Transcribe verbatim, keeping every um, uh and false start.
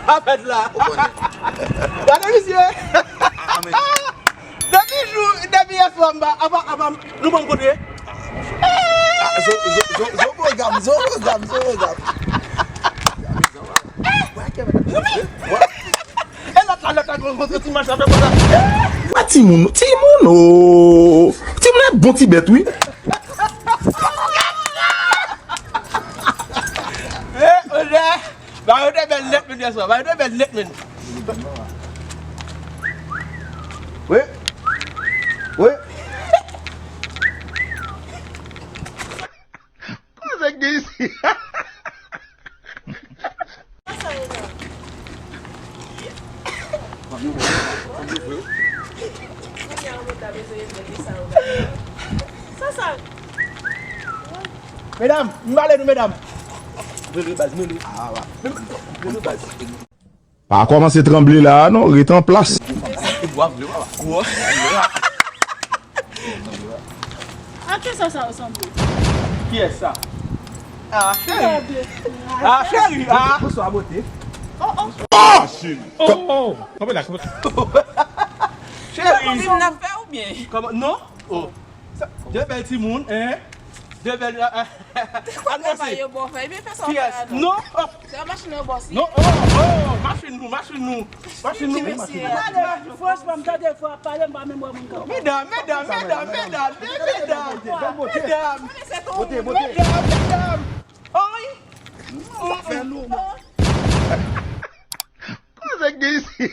Afèt la. Gade misye. Depi jou, depi yè swa m pa, apa, apa, nou pa m kontre. Zo, zo, zo, zo pwogram, zo pwogram, zo pwogram. E lòt la, lòt la, gon, gon, ti mach la fè konsa. Wè timoun, timoun, o. Timoun e bon ti bèt, wi. E, Ojè, ba yo te bèl nèt, men, yè swa. Ba yo te bèl nèt, men. Wi. Wi. Kòman sa k gen isi? Medam, m pale nou, medam. Mwen li baz, mwen li. Ah, wa. Mwen li baz. Pa kòmanse tranble la a non, ret an plas. A kisa sa resanble? Kiyès sa? Ah, cheri. Ah, cheri. Ah. Bonswa, bote. Oh, oh. Oh, oh. Kanpe la, kanpe la. Cheri. Kòman, non? Oh. Sa, de bèl timoun, hein? De bèl, ah, ah. Kiyès? Non. Oh. Se yon machin yo bò si. Non, oh, oh, machin nou, machin nou. Machin nou. Franchman, m tande fò ap pale, m pa menm wè moun k ap pale. Medam, medam, medam, medam, medam, medam, medam, medam. Oy. Kòman sa k gen isi?